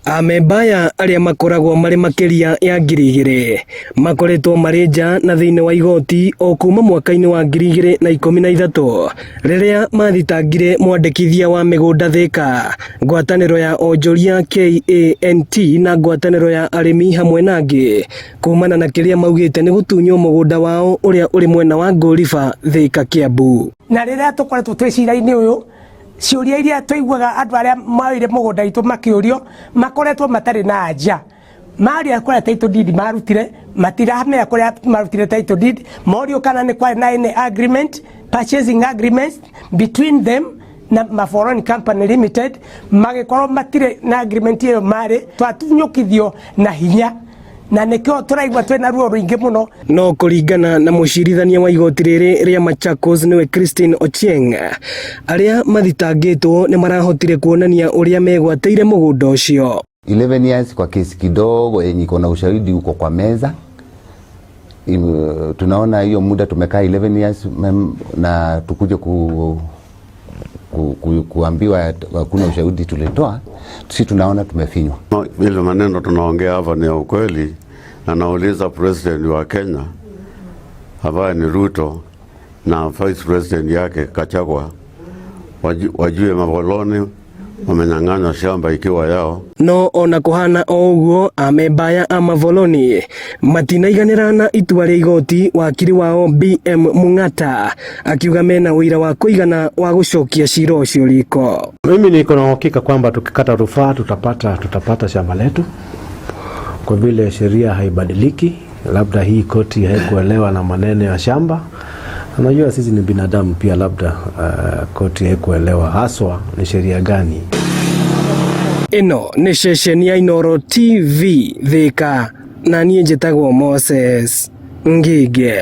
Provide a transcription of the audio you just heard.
Amemba aya arĩa makoragwo marĩ makĩria ya 2000 makoretwo marĩ nja na thĩinĩ wa igoti o kuma mwaka-inĩ wa 2013 rĩrĩa mathitangire mwandĩkithia wa mĩgũnda Thika, ngwatanĩro ya onjoria KANT na ngwatanĩro ya arĩmi hamwe na angĩ kumana na kĩrĩa maugĩte nĩ gũtunywo mũgũnda wao ũrĩa ũrĩ mwena wa Ngũriba, Thika, Kiambu. Na rĩrĩa tũkoretwo twĩ cira-inĩ ũyũ, ciũria iria tũiguaga andũ arĩa moire mũgũnda witũ makĩũrio makoretwo matarĩ na anja. Maria kũrĩa title deed marutire, matiramenya kũrĩa marutire title deed. Morio kana nĩ kwarĩ na any agreement, purchasing agreements between them na Mavoloni Company Limited, magĩkorwo matirĩ na agreement ĩyo. Marĩ twatunyũkithio na hinya, na nĩkĩo tũraigua twĩna ruo rũingĩ mũno. No kũringana na mũcirithania wa igoti rĩrĩ rĩa Machakos, nĩwe Christine Ochieng, arĩa mathitangĩtwo nĩ marahotire kuonania ũrĩa megwatĩire mũgũnda ũcio. 11 years kwa kesi kidogo yenye iko na ushahidi uko kwa meza. Tunaona hiyo muda tumekaa 11 years na tukuje kuambiwa hakuna ushahidi tulitoa, si tunaona tumefinywa. No, vile maneno tunaongea hapa ni ya ukweli, na nauliza president wa Kenya ambaye ni Ruto na vice president yake Gachagua wajue Mavoloni wamenyang'anywa shamba ikiwa yao. No ona kũhana o ũguo, amemba aya a Mavoloni matinaiganĩra na itua rĩa igoti, wakiri wao BM Mung'ata akiuga mena ũira wa kũigana wa gũcokia cira ũcio riko. Mimi niko na uhakika kwamba tukikata rufaa tutapata shamba letu, kwa vile sheria haibadiliki. Labda hii koti haikuelewa na maneno ya shamba. Unajua sisi ni binadamu pia, labda koti haikuelewa haswa ni sheria gani. Ĩno nĩ ceceni ya Inooro TV Thika, na niĩ njĩtagwo Moses Ngige.